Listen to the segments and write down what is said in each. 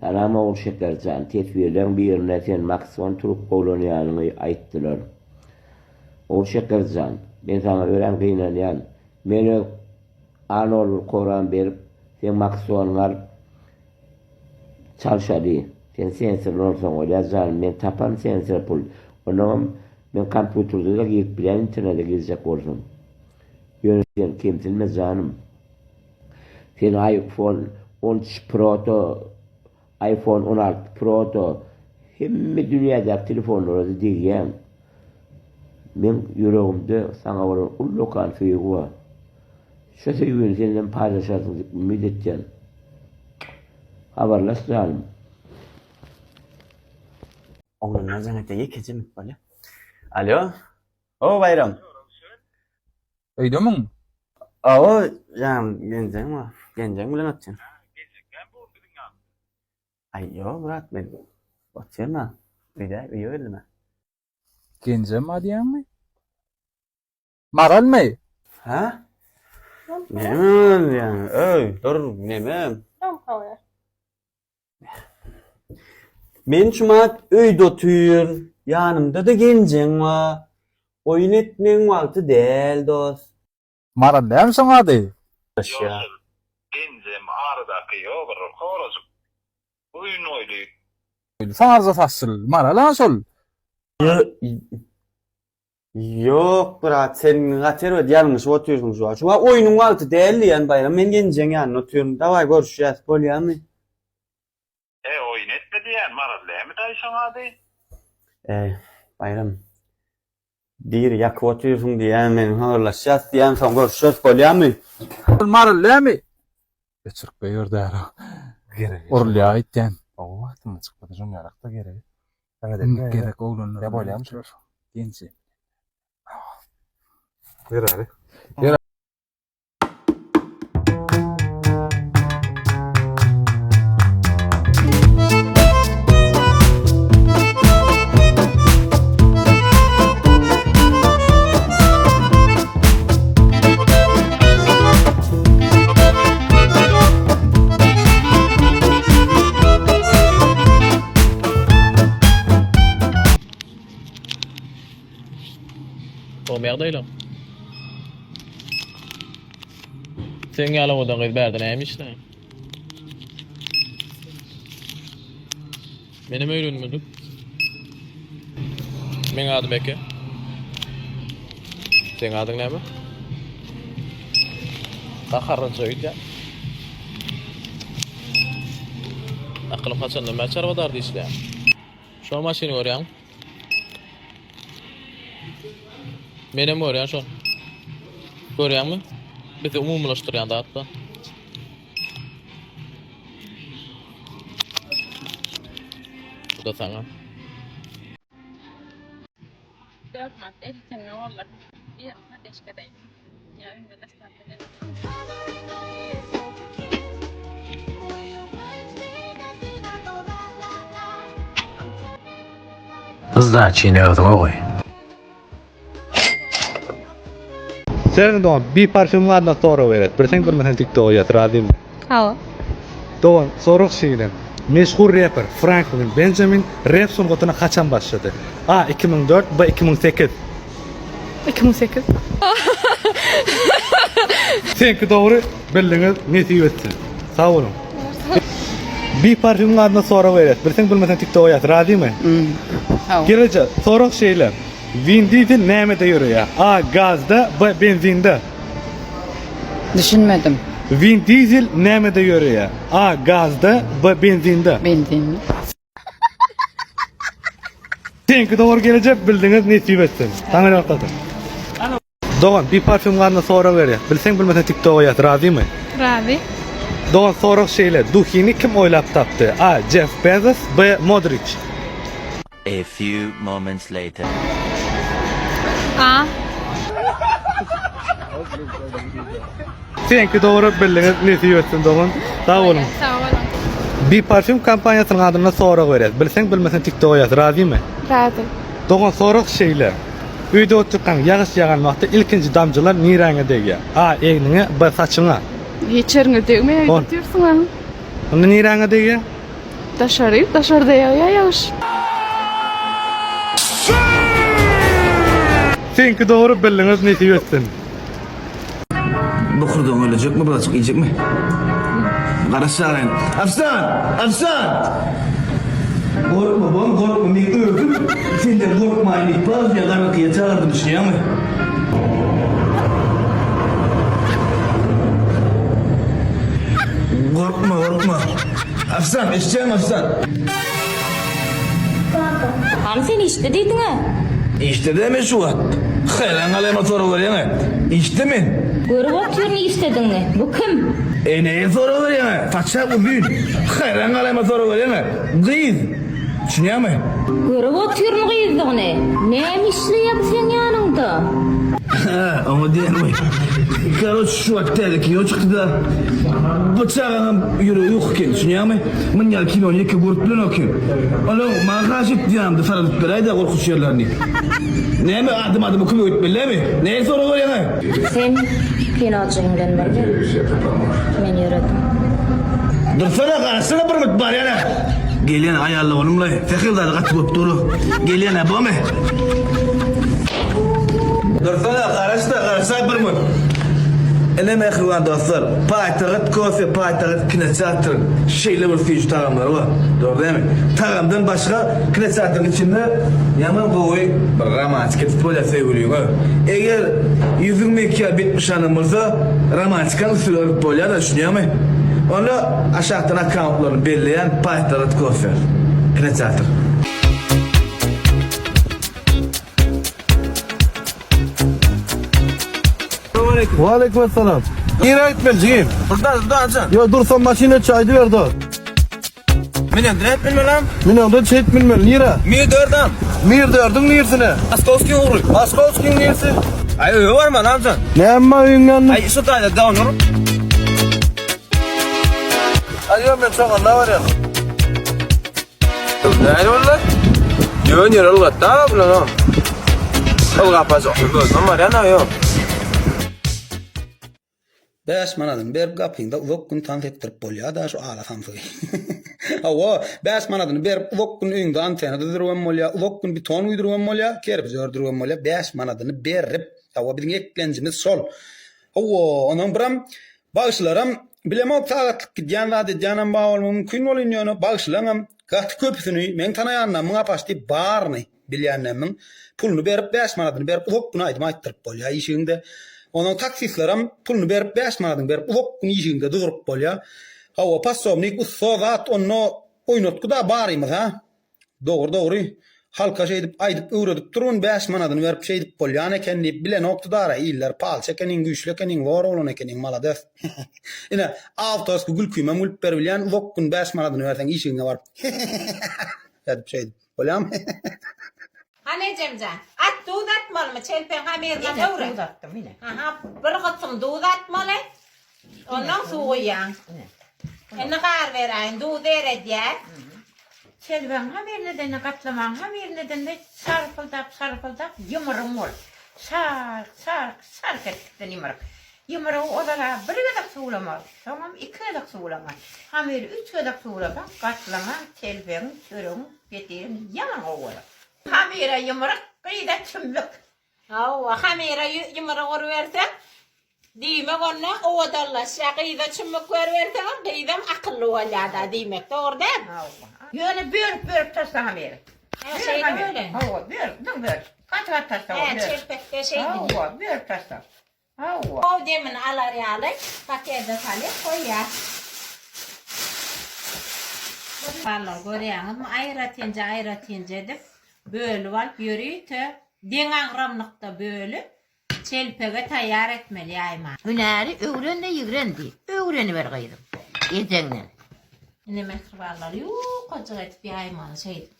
Salam Ogulşeker jan, teswirleň birinde sen Maxon trubka ulanýanyňy aýtdylar. Ogulşeker jan, men saňa örän gynanýan. Men öz A nol bir koram berip, seň Maxonyňy alyp çalşaly. Sen sensorly bolsaň bolýar janym, men taparyn sensora pul. Onnoňam men kompýuterde-de girip bilýän internete girjek bolsam. Ýöne sen kemsinme janym. Sen iPhone 13 Pro-da, iPhone 16 Pro-da, hemme dünýädäki telefonlara-da degýäň. Meň ýüregimde saňa bolan ullakan söýgi bar. Şo söýgini senem paýlaşarsyň diýip umyt etýän. Habarlaş janym. Oglanlar jaň etýär ýekeje minut bolýa. Alýo. O Baýram. Öýdemiň? Awa, jan genjeň bar. Genjeň bilen otyryn. Aý, ýok, brat, men otyryn-a. Öýde, öýe geldim-ä. Genjem bar diýýäňmi? Maralmy? Hä? Näme diýýäň? Öý, dur, neme? Men şumat öýde otyryn, ýanymda-da genjeň bar. Oýun etmegiň wagty däl, dost. Maral näme şoň ady? Ýok, genjem aradaky ýok bir horajyk oýun goýdy. Sarja saçly Maral-a şol. Ýok brat sen gaty erbet ýalňyşyp otyrsyň şu wagt. Şu wagt oýnuň wagty däl diýýän Baýram men gelnijeň ýanynda otyryn. Dawaý görüşýäs bolýamy? He oýun etme diýýän Maral näme daýyşyň ady? Eý Baýram biri ýakyp otyrsyň diýýän men habarlaşýas diýýän soň görüşeris bolýamy? Maral näme? Öçürip goýber däl. Gerek. Urulýar öýtýän. Gowy wagtynda çykmady şoň ýalakda gerek. Gerek oglanlar. Ne bolýarmy şular? Genji. Ýöräli. Gowy ýagdaýlar. Seň ýaly owadan gyz bärde näme işleýär? Menem öýlenmedik. Meň adym Eke. Seň adyň näme? Gaharlyja öýdýän. Akylym haçandan bäri çarwadarda işleýär. Şo maşyny görýäňmi? Menem görýän şony. Görýäňmi? Bizi umumylaşdyrýan zat-da. Bu-da saňa. Sdaçyny özüňe goý. Sergin dogan bir parfýumyň adyna sorag beret. Bilseň bilmeseň tiktoga ýaz razymy? Hawa. Dogan sorag şeýle. Meşhur reper Franklin Benjamin rep sungatyna haçan başlady? A 2004 B 2008. 2008. Seňki dogry bildiňiz nesip etsin. Sag boluň. Bir parfýumyň adyna sorag beret. Bilseň bilmeseň tiktoga ýaz razymy? Hawa. Gelneje sorag şeýle. Win Dizel nämede ýöreýär? A. Gazda B. Benzinde. Düşünmedim. Win Dizel nämede ýöreýär? A. Gazda B. Benzinde. Benzinde. Seňki dogry gelejek bildiňiz nesip etsin. Saňa ýalkasyn. Dogan bir parfýum barynda sorag berýär. Bilseň bilmeseň tiktoga ýaz razymy? Razy. Dogan sorag şeýle duhini kim oýlap tapdy? A. Jeff Bezos B. Modriç. A few moments later. A. Seňki dogry bildiňiz nesip etsin dogan. Sag boluň. Sag boluň. Bir parfýum kompaniýasynyň adynda sorag berýäs. Bilseň bilmeseň tiktoga ýaz. Razymy? Razy. Dogan sorag şeýle. Öýde otyrkaň ýagyş ýagan wagty ilkinji damjalar niräňe degýär? A. Egniňe B. Saçyňa. Hiç ýeriňe degmeýär öýde otyrsyň a. Onda niräňe degýär? Daşary, daşarda ýagýar ýagyş. Seňki dogry bildiňiz nesip etsin. Bokurdagyň ölecekmi birazjyk iýjekmi? Garaşýaryn. Afsan! Afsan! Gorkma bom gorkma men özüm senden gorkmaýyn diýip bazja garaňkyýa çagyrdym düşünýäňmi? Gorkma gorkma. Afsan eşitýäňmi Afsan? Hany sen işde diýdiňä? Işde däl men şu wagt. Haýran galaýma sorag berýäňä. Işde men. Görüp otyryn işdedigiňi. Bu kim? Eneýe sorag berýäňä. Saçak uzyn. Haýran galaýma sorag berýäňä. Gyz. Düşünýäňmi? Görüp otyryn gyzdygyny. Näme işleýä bu seň ýanyňda? Hä, oňa diýenmi? Karoç şu wagt täze kino çykdy-da. Bu çagaňam ýüregi ýok eken, düşünýäňmi? Muny ýaly kinony ýeke görüp bilenok eken. Onuň maňa haýyş etdi ýanymda saradyp beräý-dä gorkunç ýerlerini. Näme adam adama kömek etmeli dälmi? Nähili sorag berýäň-aý? Sen kinojygyň bilen bir gel. Men ýöredim. Dursana, garaşsana bir minut barýan-a. Gelýän aýally bolumlaý. Sähel zady gaty görüp dur. Gelýän-ä bomy? Dursana, garaş-da, garaşaý bir minut. Ine mähriban dostlar, Paýtagt kofe, Paýtagt kinoteatryň şeýle bir süýji tagamlary bar. Dogry dälmi? Tagamdan başga kinoteatryň içinde ýaman gowy bir romantika edip bolýar söýgüliňe. Eger ýüzüň mekiýa bitmiş hanym bolsa, romantikany üstüne örüp bolýar-da, düşünýäňmi? Onda aşakdan akkauntlaryny belleýän Paýtagt kofe, kinoteatr. Waleýkim essalam. Nirä gitmeli jigim? Durda, durda aja. Ýo, dursam maşyn öçe aýdyber dost. Minen direkt bilmelam. Minen çet bilmeli. Nirä? Mir dördam. Mir dördüň nirsine? Moskowskiň ugry. Moskowskiň nirsi? Aý öýe barman amca. Näme öýüň ýanynda? Aý şu taýda downur. Aý ýo men çoganla barýan. Näme boldy? Ýön ýere ylgatda bular. Ylgapajak özüm barýan ýok. Bäş manadyny berip gapyňda uzak gün tans etdirip bolýa-da şu ala samsygy. Hawa, bäş manadyny berip uzak gün öýüňde antena düzdüribem bolýa, uzak gün beton guýdurybam bolýa, kerpiç ördüribem bolýa, bäş manadyny berip. Hawa, biziň eklenjimiz şol. Hawa, onuň biram bagşylaram bilemok sagatlyk gidýän zat edýänem bar bolmagy mümkin bolyn ýöne bagşylaňam gaty köpüsini meň tanaýanlarymyň apaşdy baryny bilýänlerimiň puluny berip bäş manadyny berip uzak gün aýdym aýtdyryp bolýar işigiňde. Onsoň taksistlerem puluny berip bäş manadyny berip uzak gün işigiňde durup bolýar. Hawa possobnik ussa zat onda oýnatgy-da barymyz ha. Dogry dogry. Halka şeýdip aýdyp öwredip durun bäş manadyny berip şeýdip bolýan eken diýip bilenokdy dara iller palçy ekeniň güýçli ekeniň zor oglan ekeniň malades. Ine awtorski gülkimem gülüp beribilýän uzak gün bäş manadyny berseň işigiňe baryp edip şeýdip. Bolýamy? Hany ejemjan, at duz atmalymy çelpeň hamyryndan Ine, öwret. duz atdym, ine. Aha, bir gysym duz atmaly. Ondan suw guýýaň. Ine. Indi gar beräýin, duzy eredýäs. Çelpeň hamyryndan-da, gatlamaň hamyryndan-da şarpyldap, şarpyldap ýumruň bol. Şark, şark, şark etdikden ýumruk. Ýumrugy ozal-a bir gezek suwlamaly, soňam iki gezek suwlamaly. Hamyry üç gezek suwlasaň, gatlama, çelpegiň, çöregiň, petiriň ýaman gowy bolar. Hamyra ýumruk, gyza çümmük. Hawa, hamyra ýumruk uruberseň, diýmek onda owadanlaşýar. Gyza çümmük beriberseňem, gyzam akylly bolýar-da diýmek. Dogry dälmi? Hawa. Ýöne bölüp-bölüp taşla hamyry. Hä, şeýle böleýin. Hawa, bölüp, dyň bölüp. Gaty-gaty taşla. Hä, çelpekde şeýdilýär. Hawa, bölüp taşla. Hawa. Gowy demini alar ýaly pakete salyp goýýas. Ballar görýäňizmi aýratynja aýratynja edip bölüp alyp ýörite deňagramlykda bölüp çelpege taýýar etmeli ýaýmany. Hünäri öwren-de ýigren diý. Öwreniber gyzym. Ejeňden. Ine mähribanlar ýukajyk edip ýaýmaly şeýdip.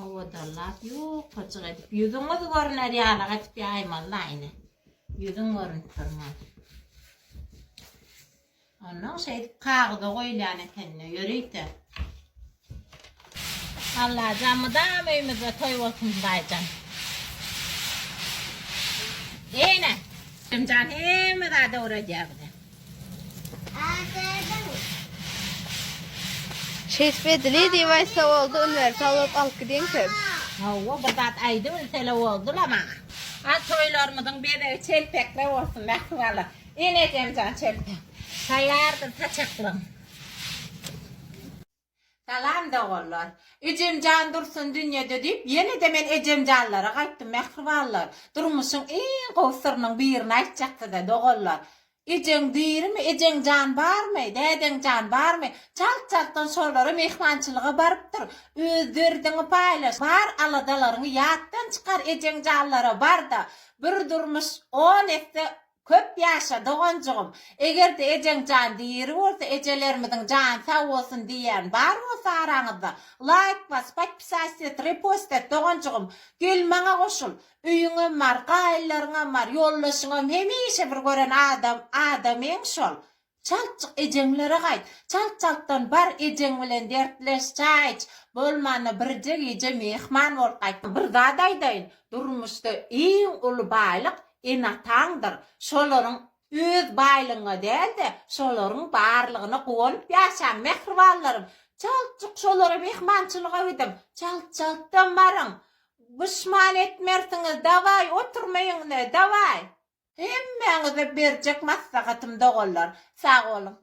Owadanlap ýukajyk edip ýüzüňiz görner ýalak edip ýaýmaly ine. Ýüzüň görünip durmaly. Ondan şeýdip kagyza goýulýan ekende ýörite. Allajan mydama öýümizde toý bolsun Hudaýjan. Ene. Jemjan hemme zady öwredýär bize. Şeýdip edili diýip aýtsa boldy, uniwersal bolup alyp gidýäň sen. Hawa, bir zat aýdybilsele boldy-la maňa. A toýlarymyzyň bezegi çelpekle bolsun, mähribanlar. Ene ejemjan çelpek. Taýýardyr saçaklygyň. Salam doganlar. Ejemjan dursun dünýede diýip ýene-de men ejemjanlara gaýtdym mähribanlar. Durmuşyň iň gowy syrynyň birini aýtjak size doganlar. Ejeň dirimi, ejeňjan barmy, dädeňjan barmy, çalt-çaltdan şolara myhmançylyga baryp dur. Öz derdiňi paýlaş, bar aladalaryňy ýatdan çykar ejeňjanlara bar-da, bir durmuş on esse Köp ýaşa doganjygym. Egerde ejeň jan diri bolsa ejelerimiziň jany sag bolsun diýýän bar bolsa araňyzda laýk bas podpisats et repost et doganjygym gel maňa goşul öýüňem bar gaýynlaryňam bar ýoldaşyňam hemişe bir gören adam adamyň şol Çaltjyk ejeňlere gaýt. Çalt-çaltdan bar ejeň bilen dertleş, çaý iç. Bolmanda birje gije myhman bolup gaýt. Bir zat aýdaýyn, durmuşda iň uly baýlyk ene-ataňdyr. Şolaryň öz baýlygyňa däl-de, şolaryň barlygyna guwanyp ýaşaň, mähribanlarym. Çaltjyk şolara myhmançylyga gidiň. Çalt-çaltdan baryň. Puşman etmersiňiz, dawaý, oturmaýyň ine, dawaý. Hemmäňize berjek maslahatym doganlar. Sag boluň.